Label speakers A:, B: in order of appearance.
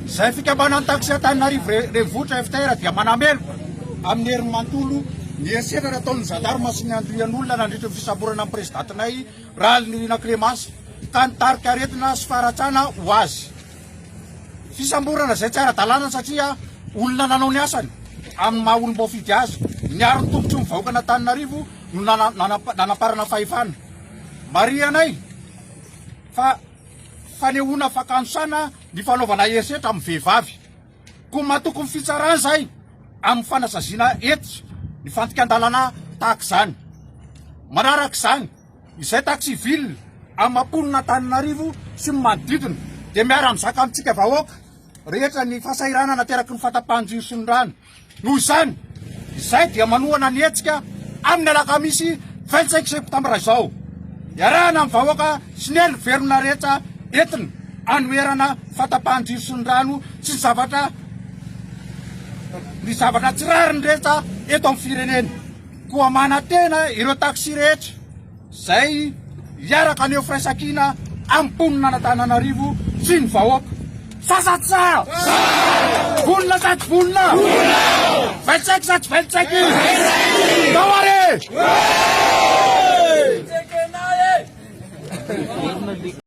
A: Izay fikambanan'ny taxi Antananarivo Renivohitra, FTR, dia manameloka amin'ny heriny manontolo ny herisetra nataon'ny zandarma sy ny andrian'olona nandritra ny fisamborana ny prezidantinay Rahalinirina Clémence ka nitarika aretina sy faharatsana ho azy. Fisamborana izay tsy ara-dalàna satria olona nanao ny asany amin'ny maha olom-boafidy azy, niaro ny tombontsoan'ny vahoakan'Antananarivo no nanamparana fahefana. Marihanay fa fanehoana fakanosana ny fanaovana herisetra amin'ny vehivavy. Koa matoky ny fitsarana izahay amin'ny fanasaziana hentitra ny fandikan-dalàna tahaka izany. Manaraka izany, izay taxi ville amam-ponin'Antananarivo sy ny manodidina dia miara-mizaka amintsika vahoaka rehetra ny fahasahiranana ateraky ny fahatapahan-jiro sy ny rano. Noho izany, izahay dia manohana ny hetsika amin'ny alakamisy 25 septambra izao, iarahana amin'ny vahoaka sy ny hery velona rehetra entina hanoherana fahatapahan-jiro sy ny rano sy ny zavatra ny zavatra tsy rariny rehetra eto amin'ny firenena. Koa manantena ireo taxi rehetra Izay hiaraka haneho firaisankina amin'ny mponina an'Antananarivo sy ny vahoaka. Sa sa tsy sa? Vonona sa tsy vonona? Vaitsaiky sa tsy vaitsaiky? Ndao ary e!